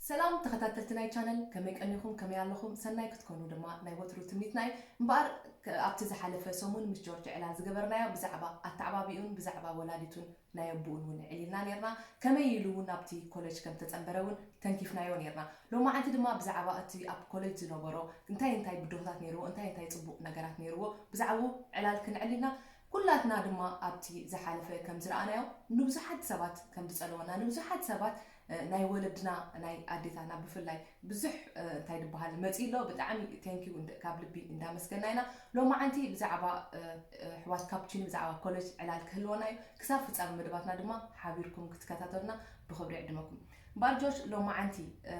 ሰላም ተኸታተልቲ ናይ ቻነል፣ ከመይ ቀኒኹም? ከመይ ኣለኹም? ሰናይ ክትኮኑ ድማ ናይ ወትሩ ትምኒትና እዩ። እምበኣር፣ ከ- ኣብቲ ዝሓለፈ ሰሙን ምስ ጆርጅ ዕላል ዝገበርናዮ ብዛዕባ ኣተዓባቢኡን ብዛዕባ ወላዲቱን ናይ ኣቦኡን እውን ዕሊልና ነርና። ከመይ ኢሉ እውን ኣብቲ ኮሌጅ ከም ተጸንበረ እውን ተንኪፍናዮ ነርና። ሎማዓንቲ ድማ ብዛዕባ እቲ ኣብ ኮሌጅ ዝነበሮ እንታይ እንታይ ብድሆታት ነይርዎ፣ እንታይ እንታይ ጽቡቕ ነገራት ነይርዎ፣ ብዛዕባኡ ዕላል ክንዕሊልና። ኩላትና ድማ ኣብቲ ዝሓለፈ ከም ዝረኣናዮ ንብዙሓት ሰባት ከም ዝጸለወና፣ ንብዙሓት ሰባት፣ እ፣ ናይ ወለድና፣ ናይ ኣዴታና ብፍላይ ብዙሕ፣ እ፣ እንታይ ዝበሃል መጺእ ኣሎ። ብጣዕሚ ቴንኪዩ እንደ- ካብ ልቢ እንዳመስገና ኢና። ሎማዓንቲ ብዛዕባ፣ እ፣ እ፣ ኣሕዋት ካፕቺኖ፣ ብዛዕባ ኮሌጅ ዕላል ክህልወና እዩ። ክሳብ ፍጻመ መደባትና ድማ ሓቢርኩም ክትከታተሉና ብኽብሪ ይዕድመኩም። እምበኣር ጆርጅ፣ ሎማዓንቲ፣ እ፣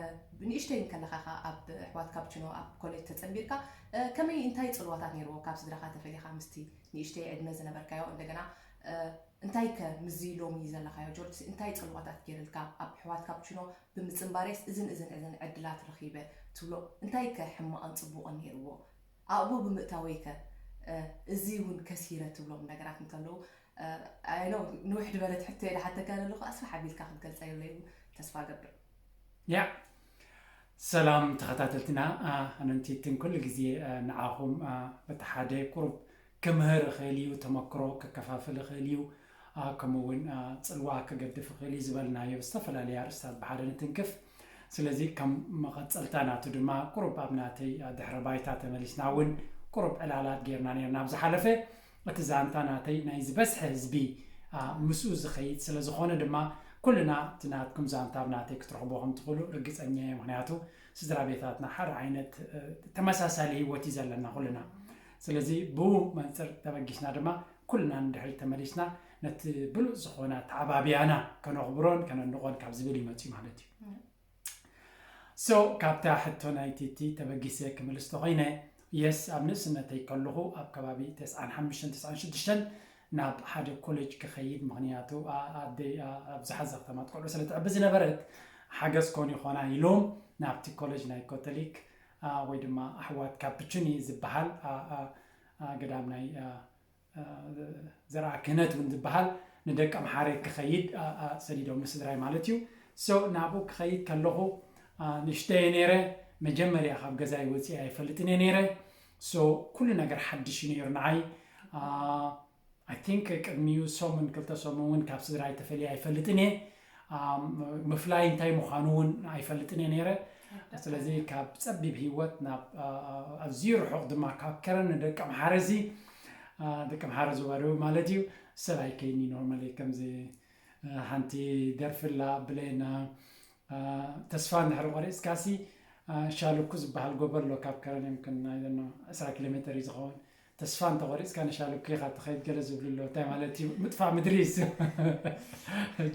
ንእሽተይ እንከለኻ ኸኣ ኣብ ኣሕዋት ካፕቺኖ ኣብ ኮሌጅ ተጸንቢርካ፣ እ፣ ከመይ፣ እንታይ ጽልዋታት ነይርዎ ካብ ስድራኻ ተፈሊኻ ምስቲ ንእሽተይ ዕድመ ዝነበርካዮ? እንደገና፣ እ፣ እንታይ ከ ምስዚ ሎሚ ዘለኻዮ ጆርጅ እንታይ ጽልዋታት ገይርልካ? ኣብ ኣሕዋት ካፕቺኖ ብምጽንባረይስ እዝን እዝን እዝን ዕድላት ረኺበ ትብሎ እንታይ ከ ሕማቕን ጽቡቕን ነይርዎ? ኣብኡ ብምእታወይ ከ፣ እ፣ እዚ እውን ከሲረ ትብሎም ነገራት እንተለዉ፣ እ፣ I know ንውሕ ዝበለት ሕቶ እየ ዝሓተካ ዘለኹ፣ ኣስፍሕ ኣቢልካ ክትገልጸለይ እውን ተስፋ እገብር። ያ ሰላም ተኸታተልትና፣ አ፣ ኣነንቲትን ኩሉ ግዜ፣ አ፣ ንዓኹም፣ አ፣ በቲ ሓደ ቁሩብ ክምህር ይኽእል እዩ፣ ተመክሮ ከከፋፍል ይኽእል እዩ፣ አ፣ ከምኡ እውን፣ አ፣ ጽልዋ ክገድፍ ይኽእል እዩ ዝበልናዮ ዝተፈላለየ ኣርእስታት ብሓደ ንትንክፍ። ስለዚ ከም መቐጸልታ ናቱ ድማ ቁሩብ ኣብ ናተይ፣ አ፣ ድሕረ ባይታ ተመሊስና እውን ቁሩብ ዕላላት ጌርና ነርና ኣብ ዝሓለፈ። እቲ ዛንታ ናተይ ናይ ዝበዝሐ ህዝቢ፣ አ፣ ምስኡ ዝኸይድ ስለ ዝኾነ ድማ ኩልና እቲ ናትኩም ዛንታ ኣብ ናተይ ክትረኽቦ ከም ትኽእሉ ርግጸኛ እየ። ምኽንያቱ ስድራ ቤታትና ሓደ ዓይነት፣ እ፣ ተመሳሳሊ ህይወት እዩ ዘለና ኩልና። ስለዚ ብኡ መንጽር ተበጊስና ድማ ኩልና ንድሕሪት ተመሊስና ነቲ ብሉጽ ዝኾነ ኣተዓባብያና ከነኽብሮን ከነንቆን ካብ ዝብል ይመጽእ ማለት እዩ። So ካብታ ሕቶ ናይ ቲቲ ተበጊሰ ክምልስ ተኾይነ፣ የስ ኣብ ንእስነተይ ከለኹ ኣብ ከባቢ ተስዓን ሓሙሽተን ተስዓን ሽዱሽተን ናብ ሓደ ኮሌጅ ክኸይድ፣ ምኽንያቱ ኣ- ኣደይ ኣ- ኣብ ዝሓዛ ከተማት ቆልዑ ስለ ትዕቢ ዝነበረት ሓገዝ ኮን ይኾና ኢሎም ናብቲ ኮሌጅ ናይ ኮቶሊክ ኣ፣ ወይ ድማ ኣሕዋት ካፕቹኒ ዝበሃል ኣ- ኣ- ኣ፣ ገዳም ናይ ኣ፣ አ፣ ዘርኣ ክህነት እውን ዝበሃል ንደቂ ኣምሓረ ክኸይድ አ፣ አ፣ ሰዲዶም ንስድራይ ማለት እዩ። So ናብኡ ክኸይድ ከለኹ አ፣ ንእሽተየ ነይረ። መጀመርያ ካብ ገዛይ ወፂአ ኣይፈልጥን እየ ነይረ። So ኩሉ ነገር ሓድሽ እዩ ነይሩ ንዓይ። አ፣ I think ቅድሚኡ ሰሙን ክልተ ሰሙን እውን ካብ ስድራይ ተፈልየ ኣይፈልጥን እየ። አ፣ ምፍላይ እንታይ ምዃኑ እውን ኣይፈልጥን እየ ነይረ። ስለዚ ካብ ጸቢብ ህይወት ናብ አ፣ አ፣ ኣዝዩ ርሑቕ ድማ ካብ ከረን ንደቂ ኣምሓረ እዚ አ፣ ደቂ ኣምሓረ ዝወሩ ማለት እዩ። ሰብ ኣይከይኒ normally ከምዚ አ፣ ሓንቲ ደርፍላ ብሌና አ፣ ተስፋ እንድሕር ቆሪፅካሲ አ፣ ሻልኩ ዝበሃል ጎቦ ኣሎ ካብ ከረን እዮም ክን I don't know ዕስራ ኪሎ ሜትር እዩ ዝኸውን። ተስፋ እንተቆሪፅካ ንሻልኩ ኢኻ ትኸይድ ገለ ዝብሉ ኣሎ። እንታይ ማለት እዩ? ምጥፋእ ምድሪ እዩ።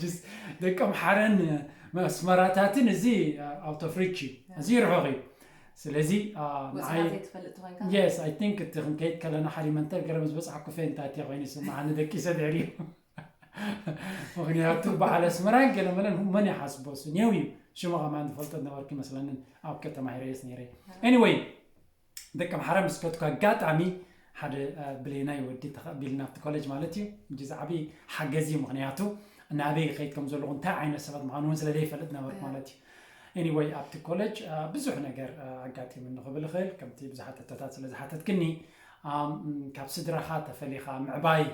Just ደቂ ኣምሓረን ኣስመራታትን እዚ out of reach እዩ። እዚ ርሑቕ እዩ። ስለዚ አ፣ ንዓይ ወፂኻ ዘይትፈልጥ ተኾይንካ Yes, I think እቲ ክንከይድ ከለና ሓደ መንተር ገለ ምስ በፃሕኩ ፌንት ኣትየ ኮይኑ ይስምዓኒ ደቂሰ ድሕሪኡ። ምኽንያቱ በዓል ኣስመራን ገለ መለን መን ይሓስቦ እሱ ኔው እዩ። ሽሙ ከማን ዝፈልጦ ነበርኩ ይመስለንን ኣብ ከተማ ሂረየስ ነይረ። Anyway ደቂ ኣምሓራ ምስ ከድኩ ኣጋጣሚ ሓደ አ፣ ብሌናይ ወዲ ተቐቢልና ኣብቲ ኮሌጅ ማለት እዩ። እጂ ዝዓብይ ሓገዝ እዩ። ምኽንያቱ ናበይ ይኸይድ ከም ዘለኹ እንታይ ዓይነት ሰባት ምዃኑ እውን ስለ ዘይፈልጥ ነበርኩ ማለት እዩ። Anyway ኣብቲ ኮሌጅ አ፣ ብዙሕ ነገር አ፣ ኣጋጢሙኒ ክብል እኽእል። ከምቲ ብዙሓት ሕቶታት ስለ ዝሓተትክኒ አ፣ ም፣ ካብ ስድራኻ ተፈሊኻ ምዕባይ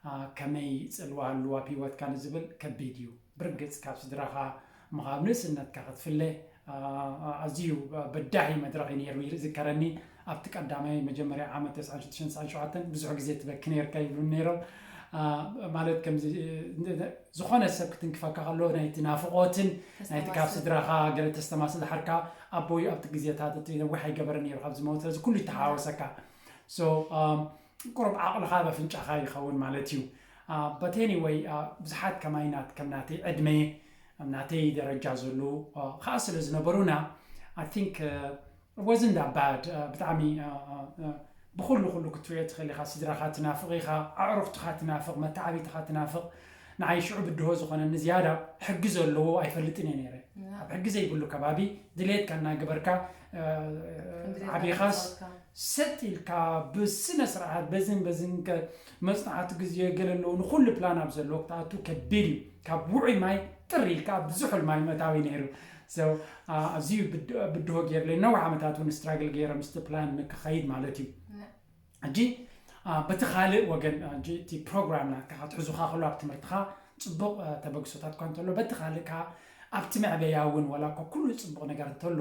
አ፣ ከመይ ጽልዋ ኣለዎ ኣብ ህይወትካ ንዝብል ከቢድ እዩ። ብርግጽ ካብ ስድራኻ ምኻብ ንእስነትካ ክትፍለ አ፣ ኣዝዩ በዳሂ መድረኽ እዩ ነይሩ። ይዝከረኒ ኣብቲ ቀዳማይ መጀመርያ ዓመት ተስዓን ሽዱሽተን ተስዓን ሸውዓተን ብዙሕ ግዜ ትበኪ ነይርካ ይብሉኒ ነይሮም። አ፣ ማለት ከምዚ እ፣ ዝኾነ ሰብ ክትንክፈካ ከሎ ናይቲ ናፍቖትን ናይቲ ካብ ስድራኻ ገለ ተስተማስል ድሓርካ ኣቦይ ኣብቲ ግዜታት እቲ ነዊሕ ኣይገበረን ነይሩ ካብ ዝመውት ስለዚ ኩሉ ይተሓዋወሰካ። So ቁሩብ ዓቕልኻ ኣብ ኣፍንጫኻ ይኸውን ማለት እዩ። But anyway ብዙሓት ከማይ ናት ከም ናተይ ዕድመ ኣብ ናተይ ደረጃ ዘለዉ ከዓ ስለ ዝነበሩና I think wasn't that bad። ብጣዕሚ ብኹሉ ኩሉ ክትሪኦ ትኽእል ኢኻ። ስድራኻ ትናፍቕ ኢኻ፣ ኣዕሩኽትኻ ትናፍቕ፣ መተዓቢትኻ ትናፍቕ። ንዓይ ሽዑ ብድሆ ዝኾነኒ ዝያዳ ሕጊ ዘለዎ ኣይፈልጥን እየ ነይረ። ኣብ ሕጊ ዘይብሉ ከባቢ ድሌትካ እናገበርካ ዓቢኻስ ሰጥ ኢልካ ብስነ ስርዓት በዝን በዝን መፅናዕቲ ግዜ ገለ ኣለዉ ንኩሉ ፕላን ኣብ ዘለዎ ክትኣቱ ከቢድ እዩ። ካብ ውዑይ ማይ ጥር ኢልካ ኣብ ዝሑል ማይ መታዊ ነይሩ። So ኣዝዩ ብድሆ ገይርለይ ነዊሕ ዓመታት እውን ስትራግል ገይረ ምስቲ ፕላን ንክኸይድ ማለት እዩ። ሕጂ በቲ ካልእ ወገን እቲ ፕሮግራም ናትካ ክትሕዙኻ ከሎ ኣብ ትምህርትኻ ፅቡቕ ተበግሶታት እኳ እንተሎ በቲ ካልእ ከዓ ኣብቲ መዕበያ እውን ዋላ እኳ ኩሉ ፅቡቕ ነገር እንተሎ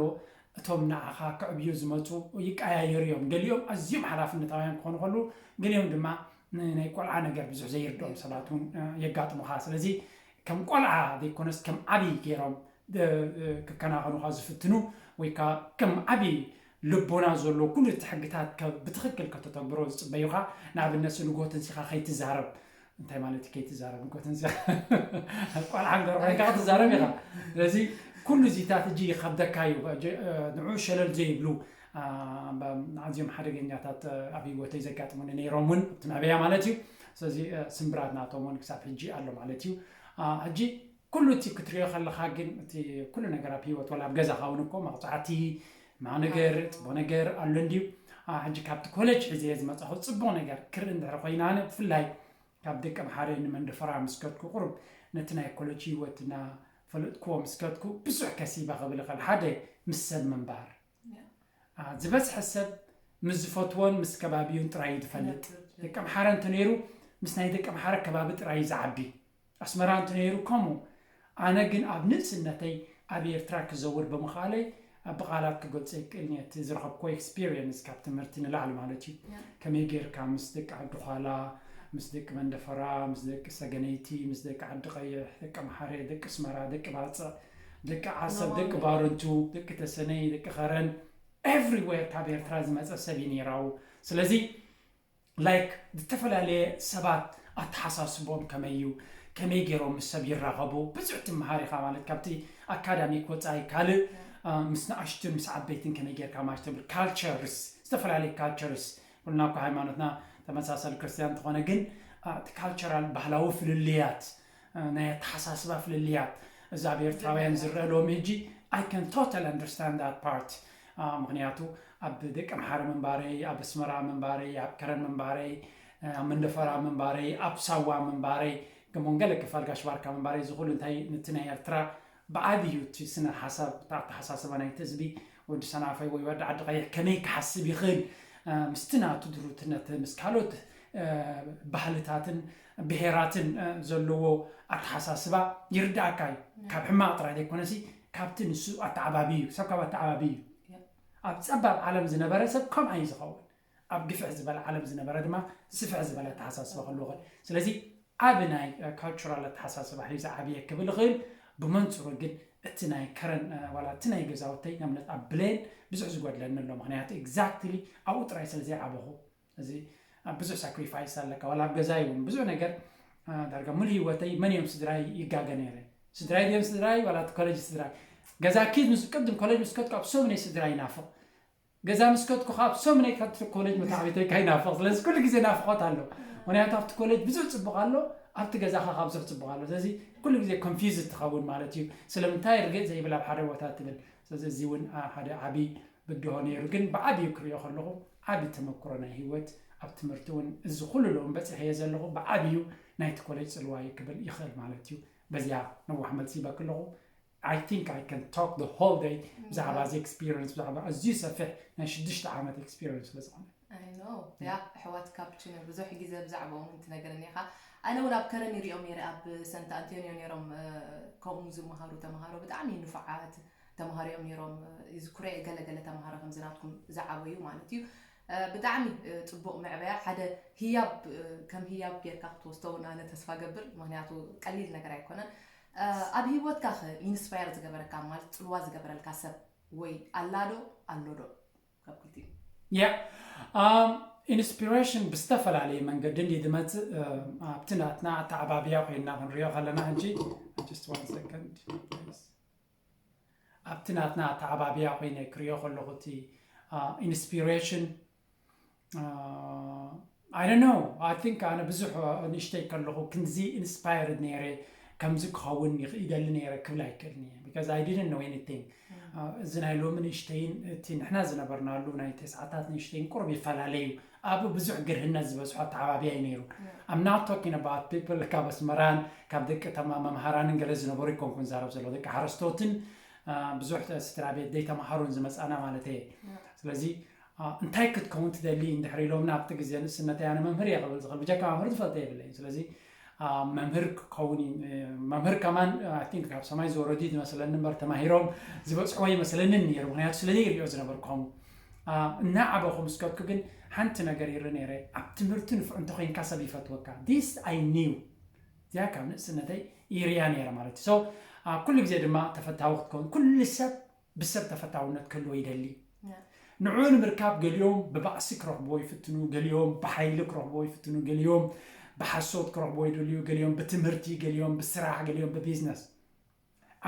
እቶም ንዓኻ ክዕብዩ ዝመፁ ይቀያየሩ እዮም። ገሊኦም ኣዝዮም ሓላፍነታውያን ክኾኑ ከሉ ገሊኦም ድማ ናይ ቆልዓ ነገር ብዙሕ ዘይርድኦም ሰባት እውን የጋጥሙኻ። ስለዚ ከም ቆልዓ ዘይኮነስ ከም ዓብይ ገይሮም ክከናኸኑኻ ዝፍትኑ ወይ ከዓ ከም ዓብይ ልቦና ዘሎ ኩሉ እቲ ሕግታት ብትኽክል ከተተግብሮ ዝፅበዩኻ። ንኣብነት ንጎተንሲኻ ከይትዛረብ እንታይ ማለት እዩ ከይትዛረብ ንጎተንሲኻ ቆልዓ እንገር ኮይንካ ክትዛረብ ኢኻ። ስለዚ ኩሉ እዚታት እጂ ይኸብደካ እዩ። ንዑ ሸለል ዘይብሉ ኣዝዮም ሓደገኛታት ኣብ ህይወተይ ዘጋጥሙኒ ነይሮም እውን እቲ መዕበያ ማለት እዩ። ስለዚ ስምብራት ናቶም እውን ክሳብ ሕጂ ኣሎ ማለት እዩ። ሕጂ ኩሉ እቲ ክትሪኦ ከለኻ ግን እቲ ኩሉ ነገር ኣብ ህይወት ወላ ኣብ ገዛኻ እውን እኮ መቕፃዕቲ ማቕ ነገር ፅቡቅ ነገር ኣሎ እንድዩ። ሕጂ ካብቲ ኮሌጅ ሒዘ ዝመፃኹ ፅቡቅ ነገር ክርኢ እንድሕር ኮይና ኣነ ብፍላይ ካብ ደቂ ኣምሓረ ንመንደፈራ ምስ ከድኩ ቁሩብ ነቲ ናይ ኮሌጅ ህይወትና ፈለጥክዎ ምስ ከድኩ ብዙሕ ከሲበ ክብል ይኽእል ሓደ ምስ ሰብ ምንባር ዝበዝሐ ሰብ ምስ ዝፈትዎን ምስ ከባቢኡን ጥራይ እዩ ዝፈልጥ። ደቂ ኣምሓረ እንተነይሩ ምስ ናይ ደቂ ኣምሓረ ከባቢ ጥራይ እዩ ዝዓቢ። ኣስመራ እንተነይሩ ከምኡ። ኣነ ግን ኣብ ንእስነተይ ኣብ ኤርትራ ክዘውር ብምኽኣለይ ብቓላት ክገልጾ ይክእልኒ እቲ ዝረኸብክዎ ኤክስፒሪየንስ ካብ ትምህርቲ ንላዕሊ ማለት እዩ። ከመይ ጌርካ ምስ ደቂ ዓዲ ዃላ፣ ምስ ደቂ መንደፈራ፣ ምስ ደቂ ሰገነይቲ፣ ምስ ደቂ ዓዲ ቀይሕ፣ ደቂ ኣምሓረ፣ ደቂ ኣስመራ፣ ደቂ ባጽዕ፣ ደቂ ዓሰብ፣ ደቂ ባረንቱ፣ ደቂ ተሰነይ፣ ደቂ ኸረን ኤቭሪዌር ካብ ኤርትራ ዝመጸ ሰብ እዩ ነይራው። ስለዚ ላይክ ዝተፈላለየ ሰባት ኣተሓሳስቦም ከመይ እዩ፣ ከመይ ገይሮም ምስ ሰብ ይራኸቡ ብዙሕ ትመሃር ኢኻ። ማለት ካብቲ ኣካዳሚክ ወፃኢ ካልእ ምስ ንኣሽቱን ምስ ዓበይትን ከመይ ጌርካ ማለት ትብል ካልቸርስ፣ ዝተፈላለየ ካልቸርስ ኩልና እኮ ሃይማኖትና ተመሳሳሊ ክርስትያን እንተኾነ ግን እቲ ካልቸራል ባህላዊ ፍልልያት ናይ ኣተሓሳስባ ፍልልያት እዚ ኣብ ኤርትራውያን ዝረአ ሎም ሕጂ I can totally understand that part። ምክንያቱ ኣብ ደቂ ኣምሓረ ምንባረይ ኣብ ኣስመራ ምንባረይ ኣብ ከረን ምንባረይ ኣብ መንደፈራ ምንባረይ ኣብ ሳዋ ምንባረይ ገሞን ገለ ክፋል ጋሽ ባርካ ምንባረይ እዚ ኩሉ እንታይ ነቲ ናይ ኤርትራ ብዓብዩ እቲ ስነ ሓሳብ ኣተሓሳስባ ናይቲ ህዝቢ ወዲ ሰናፈይ ወይ ወዲ ዓዲ ቀይሕ ከመይ ክሓስብ ይኽእል ምስቲ ናቱ ድሩትነት ምስ ካልኦት ባህልታትን ብሄራትን ዘለዎ ኣተሓሳስባ ይርዳእካ እዩ። ካብ ሕማቕ ጥራይ ዘይኮነሲ ካብቲ ንሱ ኣተዓባቢ እዩ። ሰብ ካብ ኣተዓባቢ እዩ። ኣብ ፀባብ ዓለም ዝነበረ ሰብ ከምኣ እዩ ዝኸውን። ኣብ ግፍሕ ዝበለ ዓለም ዝነበረ ድማ ስፍሕ ዝበለ ኣተሓሳስባ ክህልዎ ይኽእል። ስለዚ ዓቢ ናይ ካልቸራል ኣተሓሳስባ ሒዘ ዓብየ ክብል ይኽእል። ብመንፅሩ ግን እቲ ናይ ከረን ዋላ እቲ ናይ ገዛውተይ ንኣብነት ኣብ ብሌን ብዙሕ ዝጎድለኒ ኣሎ። ምክንያቱ ኤግዛክትሊ ኣብኡ ጥራይ ስለ ዘይዓበኹ እዚ ኣብ ብዙሕ ሳክሪፋይስ ኣለካ። ዋላ ኣብ ገዛይ እውን ብዙሕ ነገር ዳርጋ ሙሉ ህይወተይ መን እዮም ስድራይ ይጋገ ነይረ። ስድራይ ድዮም ስድራይ ዋላ እቲ ኮሌጅ ስድራይ ገዛ ኪድ ምስ ቅድም ኮሌጅ ምስ ከድኩ ኣብ ሰሙነይ ስድራይ ይናፍቕ። ገዛ ምስ ከድኩ ካብ ሰሙነይ ካብቲ ኮሌጅ መታዕቢተይ ካይናፍቕ። ስለዚ ኩሉ ግዜ ናፍቖት ኣሎ። ምክንያቱ ኣብቲ ኮሌጅ ብዙሕ ፅቡቕ ኣሎ፣ ኣብቲ ገዛኻ ካብ ብዙሕ ፅቡቕ ኣሎ። ስለዚ ኩሉ ግዜ ኮንፊዝ ትኸውን ማለት እዩ። ስለምንታይ ርግእ ዘይብል ኣብ ሓደ ቦታ ትብል። ስለዚ እዚ እውን ሓደ ዓብዪ ብድሆ ነይሩ። ግን ብዓብዩ ክሪኦ ከለኹ ዓቢ ተመክሮ ናይ ህይወት ኣብ ትምህርቲ እውን እዚ ኩሉ ሎም በፂሐዮ ዘለኹ ብዓብዩ ናይቲ ኮሌጅ ፅልዋ እዩ ክብል ይኽእል ማለት እዩ። በዚኣ ነዋሕ መልሲ ይበክ ኣለኹ። I think I can talk the whole day ብዛዕባ እዚ ኤክስፒሪንስ ብዛዕባ ኣዝዩ ሰፊሕ ናይ ሽዱሽተ ዓመት ኤክስፒሪንስ ስለ ዝኾነ። I know ያ ኣሕዋት ካፕቹኖ ብዙሕ ግዜ ብዛዕባኦም እንትነገረኒ ኢኻ። ኣነ እውን ኣብ ከረን ይሪኦም ነይረ ኣብ ሰንት ኣንቶኒዮ ነይሮም ከምኡ ዝመሃሩ ተምሃሮ ብጣዕሚ ንፉዓት ተምሃሮ እዮም ነይሮም። ይዝክሮ እየ ገለ ገለ ተምሃሮ ከምዚ ናትኩም ዝዓበዩ ማለት እዩ። ብጣዕሚ ፅቡቕ መዕበያ ሓደ ህያብ ከም ህያብ ጌርካ ክትወስዶ እውን ኣነ ተስፋ ገብር ምክንያቱ ቀሊል ነገር ኣይኮነን። ኣብ ሂወትካ ከ ኢንስፓየር ዝገበረካ ማለት ፅልዋ ዝገበረልካ ሰብ ወይ ኣላ ዶ ኣሎ ዶ ካብ ክልቲኡ? ያ ኢንስፒሬሽን ብዝተፈላለየ መንገዲ እንዲ ዝመፅእ ኣብቲ ናትና ኣተዓባብያ ኮይንና ክንሪኦ ከለና ሕጂ just one second please ኣብቲ ናትና ኣተዓባብያ ኮይነ ክሪኦ ከለኹ እቲ ኢንስፒሬሽን I don't know I think ኣነ ብዙሕ ንእሽተይ ከለኹ ክንዚ ኢንስፓየርድ ነይረ ከምዚ ክኸውን ይኽእል ይደሊ ነይረ ክብል ኣይክእልን እየ። Because I didn't know anything። እዚ ናይ ሎሚ ንእሽተይን እቲ ንሕና ዝነበርናሉ ናይ ተስዓታት ንእሽተይን ቁሩብ ይፈላለዩ። ኣብ ብዙሕ ግርህነት ዝበዝሖ ኣተዓባብያ እዩ ነይሩ። I'm not talking about people ካብ ኣስመራን ካብ ደቂ ተማ መምሃራንን ገለ ዝነበሩ ይኮንኩን ዛረብ ዘሎ ደቂ ሓረስቶትን ብዙሕ ስድራ ቤት ዘይተምሃሩን ዝመፃና ማለት እየ። ስለዚ እንታይ ክትከውን ትደሊ እንድሕር ኢሎምና ኣብቲ ግዜ ንእስነተይ ኣነ መምህር እየ ክብል ዝኽእል ብጀካ መምህር ዝፈልጠ የብለይን። ስለዚ መምህር ክኸውን መምህር ከማን I think ካብ ሰማይ ዝወረዱ ዝመስለኒ እምበር ተማሂሮም ዝበፅሕዎ ይመስለንን ነይሩ። ምክንያቱ ስለ ዘይሪኦ ዝነበርኩ ከምኡ እናዓበኹ ምስ ከድኩ ግን ሓንቲ ነገር ይርኢ ነይረ። ኣብ ትምህርቲ ንፉዕ እንተኮይንካ ሰብ ይፈትወካ። This I knew። እዚኣ ካብ ንእስነተይ ይርያ ነይረ ማለት እዩ። So ኩሉ ግዜ ድማ ተፈታዊ ክትከውን ኩሉ ሰብ ብሰብ ተፈታውነት ክህልዎ ይደሊ። ንዕኡ ንምርካብ ገሊኦም ብባእሲ ክረኽብዎ ይፍትኑ፣ ገሊኦም ብሓይሊ ክረኽብዎ ይፍትኑ፣ ገሊኦም ብሓሶት ክረኽብዎ ይደልዩ፣ ገሊኦም ብትምህርቲ፣ ገሊኦም ብስራሕ፣ ገሊኦም ብቢዝነስ።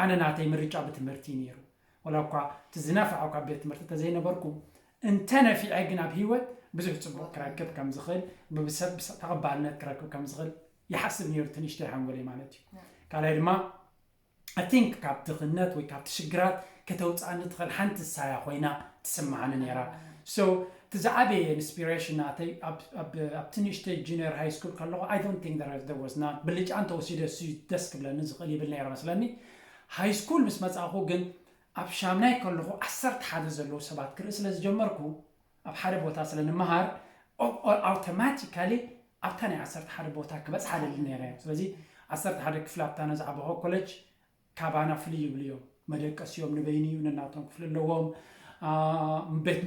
ኣነ ናተይ ምርጫ ብትምህርቲ እዩ ነይሩ። ወላ እኳ እቲ ዝነፍዖ ካብ ቤት ትምህርቲ ተዘይነበርኩ እንተነፊዐ ግን ኣብ ህይወት ብዙሕ ፅቡቅ ክረክብ ከም ዝኽእል ብሰብ ተቐባልነት ክረክብ ከም ዝኽእል ይሓስብ ነይሩ ትንሽተይ ሓንጎለይ ማለት እዩ። ካልኣይ ድማ I think ካብ ድኽነት ወይ ካብ ሽግራት ከተውፅኣኒ ትኽእል ሓንቲ እሳያ ኮይና ትስምዓኒ ነይራ። So እቲ ዝዓበየ inspiration ናተይ ኣብቲ ንእሽተይ junior high school ከለኹ I don't think there was not ብልጫ እንተወሲደ እሱ ደስ ክብለኒ ዝኽእል ይብል ነይረ መስለኒ። High school ምስ መፃእኹ ግን ኣብ ሻምናይ ከለኹ ዓሰርተ ሓደ ዘለዉ ሰባት ክርኢ ስለ ዝጀመርኩ ኣብ ሓደ ቦታ ስለ ንምሃር automatically ኣብታ ናይ ዓሰርተ ሓደ ቦታ ክበፅሓ ደሊ ነይረ። ስለዚ ዓሰርተ ሓደ ክፍሊ ኣብታ ነዝዓበኾ ኮለጅ ካባና ፍልይ ይብሉ እዮም። መደቀሲኦም ንበይኑ እዩ፣ ነናቶም ክፍሊ ኣለዎም። ቤት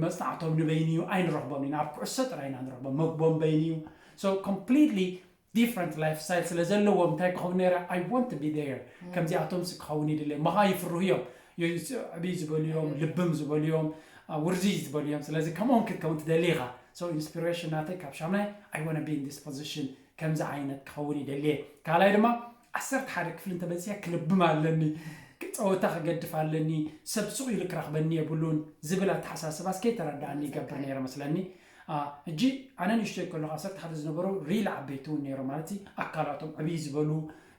መፅናዕቶም ንበይኑ እዩ፣ ኣይንረኽቦም ኢና። ኣብ ኩዕሶ ጥራይ ኢና ንረኽቦም። መግቦም በይኑ እዩ። So completely different lifestyle ስለ ዘለዎም እንታይ ክኸውን ነይረ I want to be there። ከምዚኣቶም ስ ክኸውን ይድለ። መኻ ይፍርሁ እዮም። ዕብይ ዝበሉ እዮም፣ ልብም ዝበሉ እዮም፣ ውርዝይ ዝበሉ እዮም። ስለዚ ከምኦም ክትከውን ትደሊ ኢኻ። So inspiration ናተይ ካብ ሻምናይ I want to be in this position ከምዚ ዓይነት ክኸውን ይደልየ። ካልኣይ ድማ ዓሰርተ ሓደ ክፍሊ እንተበፂሐ ክልብም ኣለኒ፣ ፀወታ ክገድፍ ኣለኒ፣ ሰብ ሱቕ ኢሉ ክረኽበኒ የብሉን ዝብል ኣተሓሳስባስ ከይተረዳኣኒ ይገብር ነይረ መስለኒ። ሕጂ ኣነ ንእሽተይ ከለኹ ዓሰርተ ሓደ ዝነበሩ ሪል ዓበይቲ እውን ነይሮም ማለት ኣካላቶም ዕብይ ዝበሉ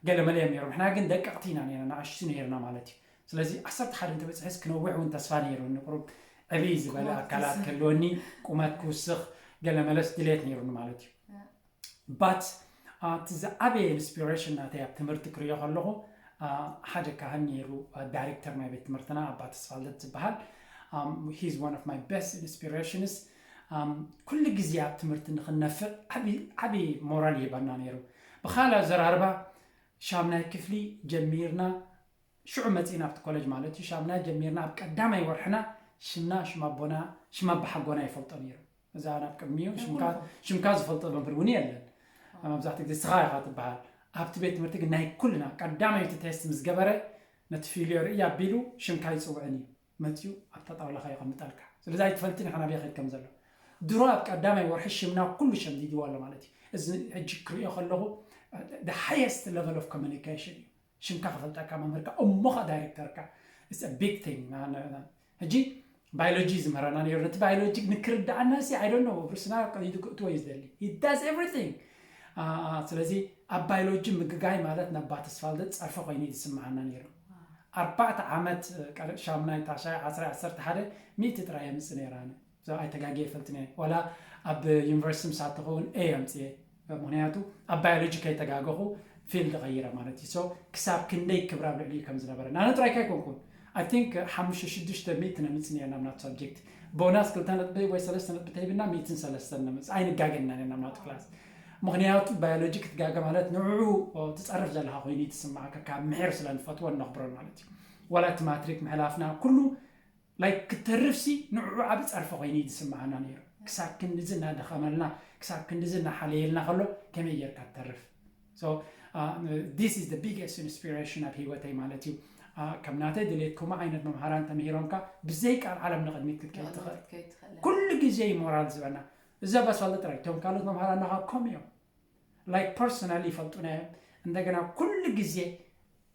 ገለመለ እዮም ነይሮም። ንሕና ግን ደቀቕቲ ኢና ነይርና፣ ንኣሽቱ ነይርና ማለት እዩ። ስለዚ ዓሰርተ ሓደ እንተበፅሐስ ክነውሕ እውን ተስፋ ነይሩኒ። ቁሩብ ዕብይ ዝበለ ኣካላት ክህልወኒ፣ ቁመት ክውስኽ ገለመለስ ድሌት ነይሩኒ ማለት እዩ። But እቲ ዝዓበየ inspiration ናተይ ኣብ ትምህርቲ ክሪኦ ከለኹ ሓደ ካህን ነይሩ፣ ዳይሬክተር ናይ ቤት ትምህርትና ኣባ ተስፋልደት ዝበሃል። He's one of my best inspirations። ኩሉ ግዜ ኣብ ትምህርቲ ንክንነፍዕ ዓብዪ ሞራል ይህበና ነይሩ። ብካልእ ኣዘራርባ ሻምናይ ክፍሊ ጀሚርና ሽዑ መፂእና ኣብቲ ኮለጅ ማለት እዩ። ሻምናይ ጀሚርና ኣብ ቀዳማይ ወርሕና ሽምና ሽም ኣቦና ሽም ኣባሓጎና ይፈልጦ ነይሩ። እዛ ናብ ቅድሚኡ ሽምካ ዝፈልጦ መምህር እውን የለን። መብዛሕትኡ ግዜ ስኻ ኢኻ ትበሃል። ኣብቲ ቤት ትምህርቲ ግን ናይ ኩልና ቀዳማይቲ ቴስት ምስ ገበረ ነቲ ፊልዮር እያ ኣቢሉ ሽምካ ይፅውዕን እዩ። መፂኡ ኣብታ ጣውላኻ የቐምጠልካ። ስለዚ ኣይትፈልጥን ኢኻ ናበይ ከይድ ከም ዘሎ። ድሮ ኣብ ቀዳማይ ወርሒ ሽምና ኩሉ ሸምዲድዎ ኣሎ ማለት እዩ። እዚ ሕጂ ክሪኦ ከለኹ the highest level of communication እዩ። ሽምካ ክፈልጠካ መምህርካ እሞኻ ዳይሬክተርካ it's a big thing። ሕጂ ባዮሎጂ ዝምህረና ነይሩ። ነቲ ባዮሎጂ ንክርድኣና ሲ I don't know ርስና ቀይዱ ክእትዎ እዩ ዝደሊ። He does everything። ስለዚ ኣብ ባዮሎጂ ምግጋይ ማለት ነባ ተስፋልደ ፀርፊ ኮይኑ እዩ ዝስምዓና ነይሩ። ኣርባዕተ ዓመት ቀረብ ሻምናይ ታሻይ ዓስራይ ዓሰርተ ሓደ ሚእቲ ጥራይ የምፅእ ነይራ። ኣይተጋግየ ይፈልጥን እየ። ዋላ ኣብ ዩኒቨርሲቲ ምሳተኹ እውን ኤ ኣምፅየ። ምክንያቱ ኣብ ባዮሎጂ ከይተጋገኹ ፊልድ ቀይረ ማለት እዩ። So ክሳብ ክንደይ ክብራ ኣብ ልዕሊኡ ከም ዝነበረ ናነ ጥራይካ ኣይኮንኩን። I think ሓሙሽተ ሽዱሽተ ሚእቲ ነምፅእ ነርና ናብ ናቱ ሳብጀክት። ቦናስ ክልተ ነጥቢ ወይ ሰለስተ ነጥቢ ተሂብና ሚእትን ሰለስተን ነምፅ ኣይንጋገን ኢና ነርና ናብ ናቱ ክላስ። ምክንያቱ ባዮሎጂ ክትጋገ ማለት ንዕኡ ትፀርፍ ዘለካ ኮይኑ እዩ ትስምዓካ። ካብ ምሒር ስለ ንፈትዎ ነኽብሮን ማለት እዩ። ዋላ እቲ ማትሪክ ምሕላፍና ኩሉ like ክተርፍ ሲ ንዕኡ ዓቢ ጸርፊ ኮይኑ እዩ ዝስምዓና ነይሩ። ክሳብ ክንድዚ እናደኸመልና ክሳብ ክንድዚ እናሓለየልና ከሎ ከመይ ጌርካ ትተርፍ? So this is the biggest inspiration ኣብ ህይወተይ ማለት እዩ። ከም ናተይ ድሌት ከምኡ ዓይነት መምሃራን ተምሂሮምካ ብዘይ ቃል ዓለም ንቕድሚት ክትከይድ ትኽእል። ኩሉ ግዜ እዩ ሞራል ዝበና። እዚ ኣባ ኣስፋልደ ጥራይ እቶም ካልኦት መምሃራን ናኻ ከም እዮም። Like personally ይፈልጡና እዮም። እንደገና ኩሉ ግዜ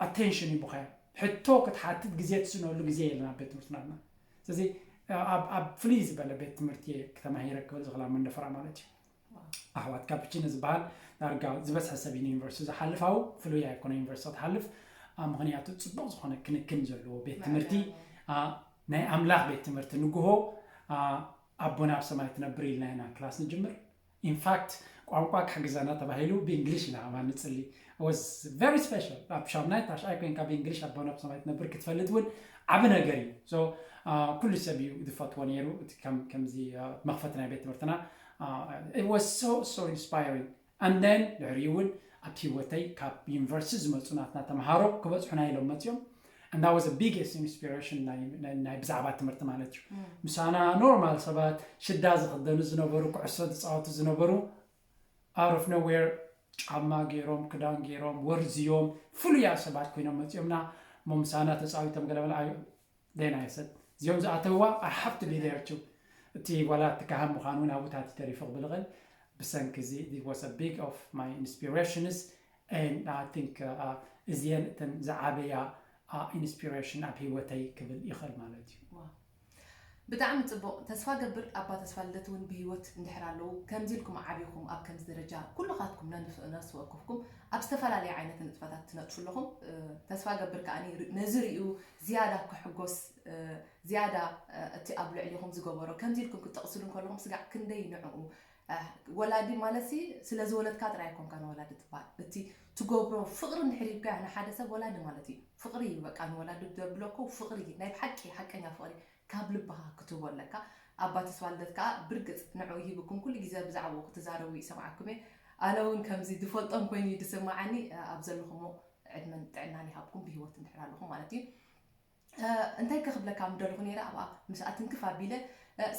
ኣቴንሽን ይቡኻ እዮም። ሕቶ ክትሓትት ግዜ ትስእነሉ ግዜ የለን ኣብ ቤት ትምህርቲ ናትና። ስለዚ ኣብ ኣብ ፍልይ ዝበለ ቤት ትምህርቲ እየ ተማሂረ ክብል ዝኽእል ኣብ መንደፈራ ማለት እዩ። ኣሕዋት ካፕቺኖ ዝበሃል ዳርጋ ዝበዝሐ ሰብ ዩኒቨርሲቲ ዝሓልፍ ኣው ፍሉይ ኣይኮነ ዩኒቨርሲቲ ትሓልፍ። ምክንያቱ ፅቡቅ ዝኮነ ክንክን ዘለዎ ቤት ትምህርቲ ናይ ኣምላኽ ቤት ትምህርቲ ንግሆ ኣቦና ኣብ ሰማይ ትነብር ኢልና ኢና ክላስ ንጅምር። ኢንፋክት ቋንቋ ክሕግዘና ተባሂሉ ብእንግሊሽ ኢና ኣማ ንፅሊ። Was very special። ኣብ ሻምናይ ታሽዓይ ኮይንካ ብእንግሊሽ ኣቦና ኣብ ሰማይ ትነብር ክትፈልጥ እውን ዓብ ነገር እዩ። ኩሉ ሰብ እዩ ዝፈትዎ ነይሩ። ከምዚ መክፈት ናይ ቤት ትምህርትና was so so inspiring። And then ድሕሪኡ እውን ኣብቲ ህይወተይ ካብ ዩኒቨርሲቲ ዝመፁ ናትና ተምሃሮ ክበፅሑና ኢሎም መፅኦም። And that was the biggest inspiration ናይ ብዛዕባ ትምህርቲ ማለት እዩ። ምሳና ኖርማል ሰባት ሽዳ ዝክደኑ ዝነበሩ ኩዕሶ ዝፃወቱ ዝነበሩ out of nowhere ጫማ ገይሮም ክዳን ገይሮም ወርዝዮም ፍሉያ ሰባት ኮይኖም መፅኦምና። እሞ ምሳና ተፃዊቶም ገለመለ then I said እዚኦም ዝኣተውዋ I have to be there too። እቲ ዋላ እቲ ካህን ምዃን እውን ኣብኡታት ተሪፉ ክብል ይኽእል። ብሰንኪ እዚ was a big of my inspirations and I think እዚአን እተን ዝዓበያ ኢንስፒሬሽን ኣብ ህይወተይ ክብል ይኽእል ማለት እዩ። ብጣዕሚ ፅቡቅ። ተስፋ ገብር ኣባ ተስፋ ልደት እውን ብህይወት እንድሕር ኣለዉ ከምዚ ኢልኩም ዓቢኹም ኣብ ከምዚ ደረጃ ኩልኻትኩም ነንፍ- ነፍሲ ወከፍኩም ኣብ ዝተፈላለየ ዓይነት ንጥፈታት ትነጥፉ ኣለኹም። ተስፋ ገብር ከዓ ነዚ ርእዩ ዝያዳ ክሕጎስ ዝያዳ እቲ ኣብ ልዕሊኹም ዝገበሮ ከምዚ ኢልኩም ክትጠቕስሉ እንከለኹም ስጋዕ ክንደይ ንዕኡ ወላዲ ማለት ሲ ስለ ዝወለድካ ጥራይ ኣይኮንካ ንወላዲ ትበሃል። እቲ ትገብሮ ፍቕሪ እንድሕር ይብካ ንሓደ ሰብ ወላዲ ማለት እዩ። ፍቕሪ እዩ በቃ ንወላዲ ዘብለኮ ፍቕሪ ናይ ብሓቂ ሓቀኛ ፍቕሪ ካብ ልብኻ ክትህቦ ኣለካ። ኣባ ተስፋ ልደት ከዓ ብርግፅ ንዕኡ ሂብኩም ኩሉ ግዜ ብዛዕባኡ ክትዛረቡ ይሰምዓኩም እየ። ኣነ እውን ከምዚ ዝፈልጦም ኮይኑ እዩ ዝስምዓኒ። ኣብ ዘለኹሞ ዕድመን ጥዕናን ይሃብኩም ብህይወት እንድሕር ኣለኹም ማለት እዩ። እንታይ ከክብለካ ምደለኹ ነይረ ኣብኣ ምስ ኣትንክፍ ኣቢለ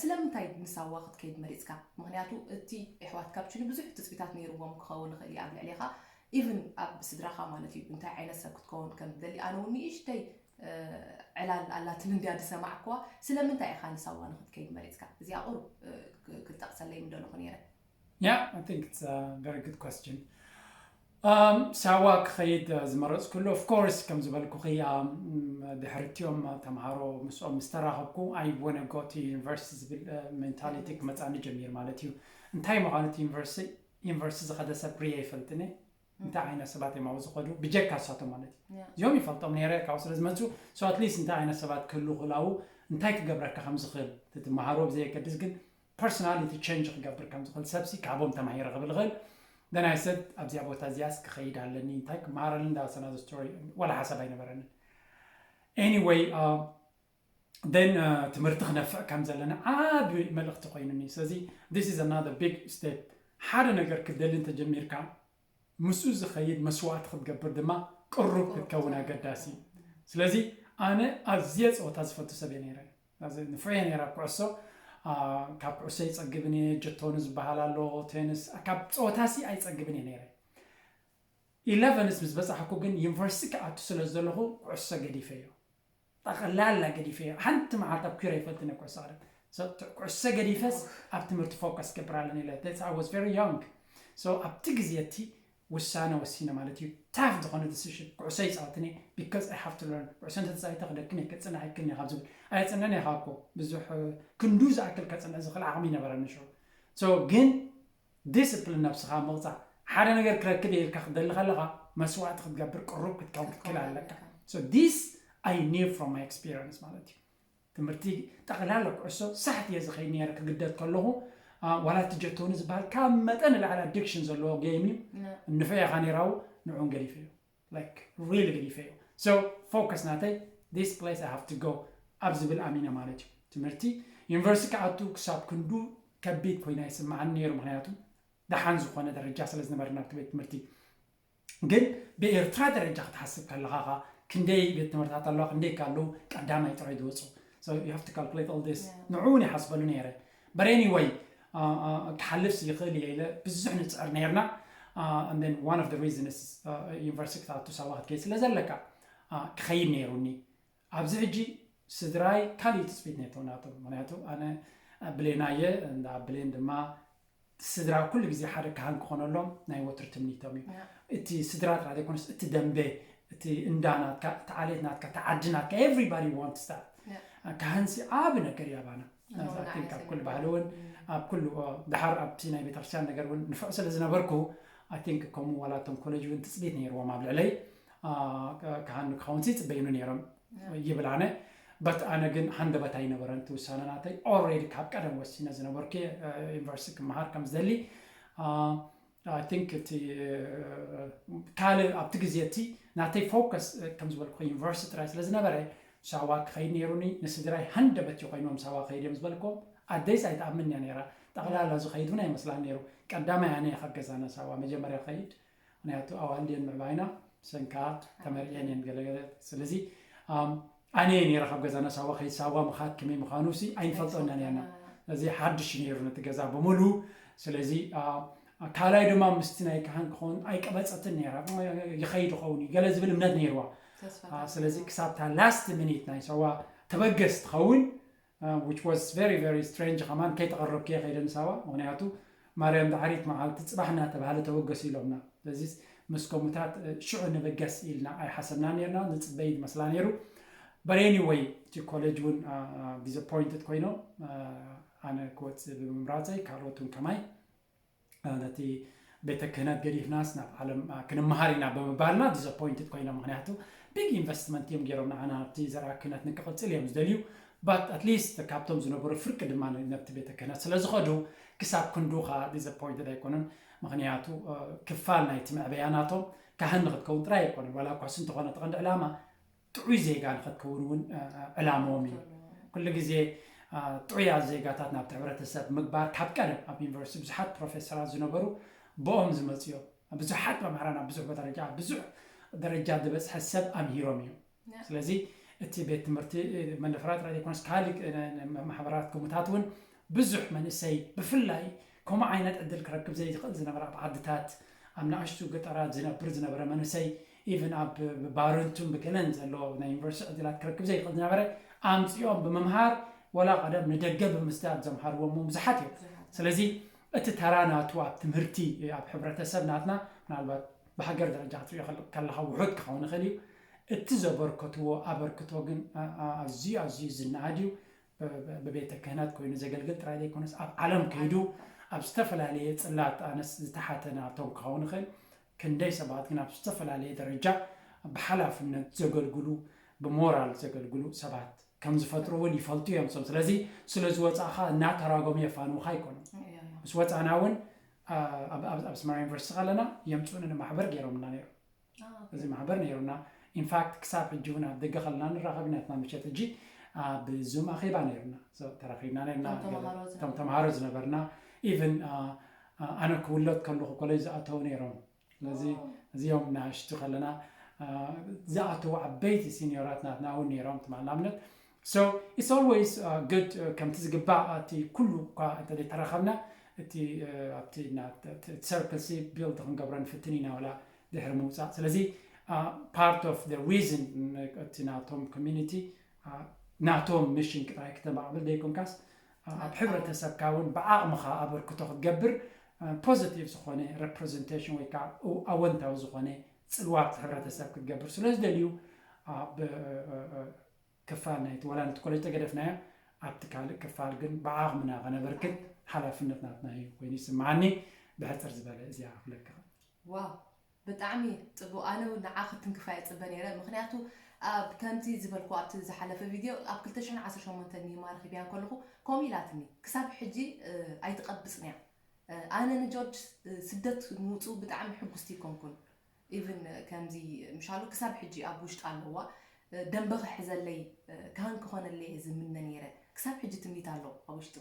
ስለምንታይ ንሳዋ ክትከይድ መሪፅካ? ምክንያቱ እቲ ኣሕዋት ካፕቺኖ ብዙሕ ትፅቢታት ነይርዎም ክኸውን ይኽእል እዩ ኣብ ልዕሌኻ ኢቭን ኣብ ስድራኻ ማለት እዩ እንታይ ዓይነት ሰብ ክትከውን ከም ትደሊ ኣነ እውን ንእሽተይ ዕላል ኣላትኒ እንድያ ዝሰማዕክዋ ስለምንታይ ኢኻ ንሳዋ ንክትከይድ መሪፅካ? እዚኣ ቁሩብ ክትጠቕሰለይ ምደለኹ ነይረ። Yeah, I think it's a very good question. ሳዋ ክኸይድ ዝመረፅኩሉ of course ከም ዝበልኩኺ ድሕሪ እቲኦም ተምሃሮ ምስኦም ምስ ተራኸብኩ I wanna go to university ዝብል ሜንታሊቲ ክመፃኒ ጀሚር ማለት እዩ። እንታይ ምዃኑ እቲ ዩኒቨርሲቲ ዝኸደ ሰብ ርየ ይፈልጥኒ። እንታይ ዓይነት ሰባት እዮም ኣብኡ ዝኸዱ ብጀካ እሳቶም ማለት እዩ። እዚኦም ይፈልጦም ነይረ ካብኡ ስለ ዝመፁ so at least እንታይ ዓይነት ሰባት ክህሉ ክላው እንታይ ክገብረካ ከም ዝኽእል ትትመሃሮ ብዘየገድስ ግን personality change ክገብር ከም ዝኽእል ሰብሲ ካብኦም ተማሂረ ክብል ይኽእል። Then I said ኣብዚኣ ቦታ እዚኣስ ክኸይድ ኣለኒ እንታይ ክመሃረሉ እንዳሰና story ዋላ ሓሳብ ኣይነበረንን። Anyway then ትምህርቲ ክነፍዕ ከም ዘለና ዓቢ መልእኽቲ ኮይኑኒ። ስለዚ this is another big step ሓደ ነገር ክትደሊ እንተጀሚርካ ምስኡ ዝኸይድ መስዋእቲ ክትገብር ድማ ቅሩብ ክትከውን ኣገዳሲ እዩ። ስለዚ ኣነ ኣዝየ ፀወታ ዝፈቱ ሰብ እየ ነይረ። ንፍዕየ ነይረ ኣብ ኩዕሶ ካብ ኩዕሶ ይፀግብን እየ ጀቶኒ ዝበሃል ኣሎ ቴንስ ካብ ፀወታሲ ኣይፀግብን እየ ነይረ። ኢለቨንስ ምስ በፃሕኩ ግን ዩኒቨርሲቲ ክኣቱ ስለ ዘለኹ ኩዕሶ ገዲፈዮ። ጠቕላላ ገዲፈዮ። ሓንቲ መዓልቲ ኣብ ኲረ ይፈልጥን ኩዕሶ ቀደም። ኩዕሶ ገዲፈስ ኣብ ትምህርቲ ፎከስ ገብር ኣለኒ ኢለ I was very young። ኣብቲ ግዜ እቲ ውሳነ ወሲነ ማለት እዩ። ታፍ ዝኾነ decision ኩዕሶ ይፃወትኒ because I have to learn። ኩዕሶ እንተተፃዊተ ክደክም እየ ክፅናሕ ይክልኒ ካብ ዝብል ኣየፅንዕን እየ ካብ እኮ ብዙሕ ክንዱ ዝኣክል ከፅንዕ ዝኽእል ዓቕሚ ይነበረኒ ሽዑ። ግን ዲስፕሊን ነብስኻ ምቕፃዕ ሓደ ነገር ክረክብ እየ ኢልካ ክትደሊ ከለኻ መስዋእቲ ክትገብር ቅሩብ ክትከውን ክትክእል ኣለካ። This I knew from my experience ማለት እዩ። ትምህርቲ ጠቕላላ ኩዕሶ ሳሕት እየ ዝኸይድ ነይረ ክግደድ ከለኹ ዋላ እቲ ጀቶኒ ዝበሃል ካብ መጠን ንላዕሊ ኣዲክሽን ዘለዎ ጌም እዩ። እንፍዕኻ ነይራው ንዑን ገዲፈዮ like really ገዲፈዮ። So focus ናተይ this place I have to go ኣብ ዝብል ኣሚነ ማለት እዩ። ትምህርቲ ዩኒቨርሲቲ ክኣቱ ክሳብ ክንዱ ከቢድ ኮይና ይስምዓኒ ነይሩ ምክንያቱ ደሓን ዝኾነ ደረጃ ስለ ዝነበረ ናብቲ ቤት ትምህርቲ ግን ብኤርትራ ደረጃ ክትሓስብ ከለኻ ክንደይ ቤት ትምህርታት ኣለዋ ክንደይ ካሉ ቀዳማይ ጥራይ ዝወፁ ንዑ እውን ይሓስበሉ ነይረ። But anyway ክሓልፍ ይኽእል እየ ኢለ ብዙሕ ንፅዕር ነይርና። One of the reasons ዩኒቨርሲቲ ክትኣቱ ሳዋ ክትከይድ ስለ ዘለካ ክኸይድ ነይሩኒ። ኣብዚ ሕጂ ስድራይ ካሊእ ትፅቢት ነቶም ናቶም ምክንያቱ ኣነ ብሌናየ እንዳ ብሌን ድማ ስድራ ኩሉ ግዜ ሓደ ካህን ክኾነሎም ናይ ወትሪ ትምኒቶም እዩ። እቲ ስድራ ጥራ ዘይኮነስ እቲ ደንበ እቲ እንዳ ናትካ እቲ ዓሌት ናትካ እቲ ዓዲ ናትካ everybody wants that። ካህንሲ ዓብ ነገር ያባና ኣብ ኩሉ ባህሊ እውን ኣብ ኩሉ ድሓር ኣብቲ ናይ ቤተክርስትያን ነገር እውን ንፍዕ ስለ ዝነበርኩ I think ከምኡ ዋላ እቶም ኮሌጅ እውን ትፅቢት ነይርዎም ኣብ ልዕለይ ካህን ክኸውን ይፅበዩኒ ነይሮም ይብል ኣነ but ኣነ ግን ሃንደበት ኣይነበረን እቲ ውሳነ ናተይ already ካብ ቀደም ወሲነ ዝነበርኩ ዩኒቨርሲቲ ክመሃር ከም ዝደሊ I think እቲ ካልእ ኣብቲ ግዜ እቲ ናተይ focus ከም ዝበልኩ ዩኒቨርሲቲ ጥራይ ስለ ዝነበረ ሳዋ ክኸይድ ነይሩኒ ንስድራይ ሃንደበት እዩ ኮይኖም ሳዋ ከይድ እዮም ዝበልኮም ኣደይስ ኣይትኣምን እያ ነይራ ጠቕላላ ዝኸይድ እውን ኣይመስላን ነይሩ ቀዳማይ ኣነ ካብ ገዛና ሳዋ መጀመርያ ከይድ ምክንያቱ ኣዋልድ እየን ምዕባይና ሰንካ ተመርዕየን እየን ገለገለ ስለዚ ኣነ እየ ነይረ ካብ ገዛና ሳዋ ከይድ ሳዋ ምኻድ ከመይ ምዃኑ ሲ ኣይንፈልጦ ኢና ነርና እዚ ሓድሽ ነይሩ ነቲ ገዛ ብምሉ ስለዚ ካልኣይ ድማ ምስቲ ናይ ካህን ክኸውን ኣይቀበፀትን ነይራ ይኸይድ ኸውን እዩ ገለ ዝብል እምነት ነይርዋ ስለዚ ክሳብታ last minute ናይ ሳዋ ተበገስ ትኸውን which was very very strange ከማን ከይተቐረብኩ እየ ከይደ ንሳዋ ምክንያቱ ማርያም ዳሕሪት መዓልቲ ፅባሕ እናተባሃለ ተበገሱ ኢሎምና ስለዚ ምስ ከምኡታት ሽዑ ንበገስ ኢልና ኣይሓሰብና ነርና ንፅበይ ዝመስላ ነይሩ but anyway እቲ ኮሌጅ እውን disappointed ኮይኖም ኣነ ክወፅእ ብምምራፀይ ካልኦት እውን ከማይ ነቲ ቤተ ክህነት ገዲፍናስ ናብ ዓለም ክንመሃር ኢና ብምባልና disappointed ኮይኖም ምክንያቱ big investment እዮም ገይሮም ንዓና ኣብቲ ዘርኣ ክህነት ንክቕፅል እዮም ዝደልዩ but at least ካብቶም ዝነበሩ ፍርቂ ድማ ነብቲ ቤተ ክህነት ስለ ዝኸዱ ክሳብ ክንዱ ከዓ disappointed ኣይኮኑን ምክንያቱ ክፋል ናይቲ መዕበያ ናቶም ካህን ንክትከውን ጥራይ ኣይኮኑን ዋላ እኳስ እንተኾነ እቲ ቀንዲ ዕላማ ጥዑይ ዜጋ ንክትከውን እውን ዕላምኦም እዩ ኩሉ ግዜ ጥዑያት ዜጋታት ናብቲ ሕብረተሰብ ምግባር ካብ ቀደም ኣብ ዩኒቨርሲቲ ብዙሓት ፕሮፌሰራት ዝነበሩ ብኦም ዝመፅኡ እዮም ብዙሓት መምሃራን ኣብ ብዙሕ ደረጃ ብዙሕ ደረጃ ዝበፅሐ ሰብ ኣምሂሮም እዮም ስለዚ እቲ ቤት ትምህርቲ መንደፈራ ጥራይ ዘይኮነስ ካልእ ማሕበራት ክሙታት እውን ብዙሕ መንእሰይ ብፍላይ ከምኡ ዓይነት ዕድል ክረክብ ዘይኽእል ዝነበረ ኣብ ዓድታት ኣብ ንኣሽቱ ገጠራት ዝነብር ዝነበረ መንእሰይ even ኣብ ባረንቱን ብገለን ዘሎ ናይ ዩኒቨርሲቲ ዕድላት ክረክብ ዘይኽእል ዝነበረ ኣምፅኦም ብምምሃር ወላ ቀደም ንደገ ብምስዳድ ዘምሃርዎም እውን ብዙሓት እዮም ስለዚ እቲ ተራ ናቱ ኣብ ትምህርቲ ኣብ ሕብረተሰብ ናትና ምናልባት ብሃገር ደረጃ ክትሪኦ ከለካ ውሑድ ክኸውን ይኽእል እዩ እቲ ዘበርከትዎ ኣበርክቶ ግን ኣዝዩ ኣዝዩ ዝነኣድ እዩ ብቤተ ክህነት ኮይኑ ዘገልግል ጥራይ ዘይኮነስ ኣብ ዓለም ከይዱ ኣብ ዝተፈላለየ ፅላት ኣነስ ዝተሓተ ናቶም ክኸውን ይኽእል ክንደይ ሰባት ግን ኣብ ዝተፈላለየ ደረጃ ብሓላፍነት ዘገልግሉ ብሞራል ዘገልግሉ ሰባት ከም ዝፈጥሩ እውን ይፈልጡ እዮም ሶም ስለዚ ስለ ዝወፃእኻ እናተራጎሙ የፋንውኻ ኣይኮኑን ምስ ወፃእና እውን ኣብ ኣስመራ ዩኒቨርሲቲ ከለና የምፅኡኒ ንማሕበር ገይሮምና ነይሩ እዚ ማሕበር ነይሩና ኢንፋክት ክሳብ ሕጂ እውን ኣብ ደገ ከለና ንራኸብ ናትና ምሸት ሕጂ ኣብ ዙም ኣኼባ ነይሩና ተራኺብና ነርና እቶም ተምሃሮ ዝነበርና ኢቨን ኣነ ክውለድ ከለኹ ኮሌጅ ዝኣተው ነይሮም ስለዚ እዚኦም ናሽቱ ከለና ዝኣተው ዓበይቲ ሲኒዮራት ናትና እውን ነይሮም ትማል ንኣብነት so it's always good ከምቲ ዝግባእ እቲ ኩሉ እኳ እንተዘይተራኸብና እቲ ኣብቲ circle ሲ build ክንገብሮ ንፍትን ኢና ወላ ድሕሪ ምውፃእ ስለዚ part of the reason እቲ ናቶም community ናቶም mission ጥራይ ክተማዕብል ዘይኮንካስ ኣብ ሕብረተሰብካ እውን ብዓቕምኻ ኣበርክቶ ክትገብር positive ዝኾነ representation ወይ ከዓ ኣወንታዊ ዝኾነ ፅልዋ ኣብቲ ሕብረተሰብ ክትገብር ስለ ዝደልዩ ክፋል ናይቲ ዋላ ነቲ ኮሌጅ ተገደፍናዮ ኣብቲ ካልእ ክፋል ግን ብዓቕምና ከነበርክት ሓላፍነት ናትና እዩ ኮይኑ ይስምዓኒ ብሕፅር ዝበለ እዚኣ ክብለካ ዋው ብጣዕሚ ፅቡቅ ኣነ እውን ንዓ ክትንክፋ ይፅበ ነይረ ምክንያቱ ኣብ ከምቲ ዝበልኩ ኣብቲ ዝሓለፈ ቪድዮ ኣብ ክልተ ሽሕን ዓሰርተ ሸሞንተን ኒማ ረኪብያ ከለኹ ከምኡ ኢላትኒ ክሳብ ሕጂ ኣይትቀብፅን እያ ኣነ ንጆርጅ ስደት ምውፅኡ ብጣዕሚ ሕጉስቲ ይኮንኩን even ከምዚ ምሻሉ ክሳብ ሕጂ ኣብ ውሽጢ ኣለዋ ደንበ ክሕዘለይ ካህን ክኾነለይ ዝምነ ነይረ ክሳብ ሕጂ ትምኒት ኣሎ ኣብ ውሽጡ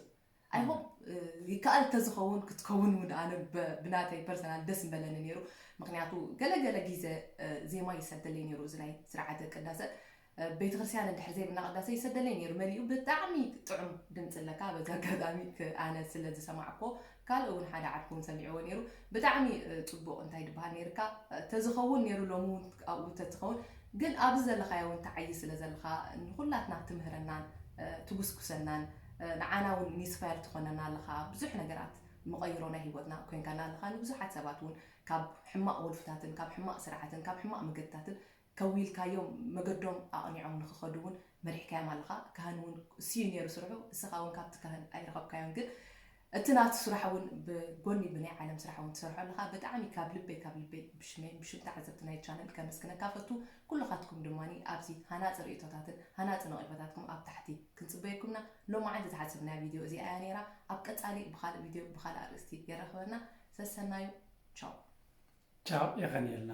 I hope ይከኣል ተዝኸውን ክትከውን እውን ኣነ ብናተይ personal ደስ ምበለኒ ነይሩ ምክንያቱ ገለገለ ግዜ ዜማ ይሰደለይ ነይሩ እዚ ናይ ስርዓተ ቅዳሰ ቤተክርስትያን እንድሕር ዘይብልና ቅዳሰ ይሰደለይ ነይሩ መሊኡ ብጣዕሚ ጥዑም ድምፂ ኣለካ በዚ ኣጋጣሚ ኣነ ስለ ዝሰማዕኮ ካልእ እውን ሓደ ዓርኩ እውን ሰሚዕዎ ነይሩ ብጣዕሚ ፅቡቅ እንታይ ድበሃል ነይርካ ተዝኸውን ነይሩ ሎሚ እውን ኣብኡ ተትኸውን ግን ኣብዚ ዘለካዮ እውን ተዓይ ስለ ዘለካ ንኩላትና ትምህረናን ትጉስጉሰናን ንዓና እውን inspire ትኾነና ኣለካ ብዙሕ ነገራት መቐይሮ ናይ ሂወትና ኮይንካና ኣለካ ንብዙሓት ሰባት እውን ካብ ሕማቕ ወልፍታትን ካብ ሕማቕ ስርዓትን ካብ ሕማቕ መገድታትን ከዊልካዮም መገዶም ኣቕኒዖም ንክኸዱ እውን መሪሕካዮም ኣለኻ። ካህን እውን እሱ እዩ ነይሩ ስርሑ፣ እስኻ እውን ካብቲ ካህን ኣይረኸብካዮን። ግን እቲ ናቱ ስራሕ እውን ብጎኒ ብናይ ዓለም ስራሕ እውን ትሰርሖ ኣለኻ። ብጣዕሚ ካብ ልበይ ካብ ልበይ ብሽመይን ብሽም ተዓዘብቲ ናይ ቻነል ከመስግነካ ፈቱ። ኩልኻትኩም ድማ ኣብዚ ሃናፂ ርእይቶታትን ሃናፂ ነቒፈታትኩም ኣብ ታሕቲ ክንፅበየኩምና። ሎማዓንቲ ዝሓሰብና ቪድዮ እዚኣ እያ ነይራ። ኣብ ቀፃሊ ብካልእ ቪድዮ ብካልእ ኣርእስቲ የራኽበና። ሰሰናዩ። ቻው። ቻው፣ የቐንየልና።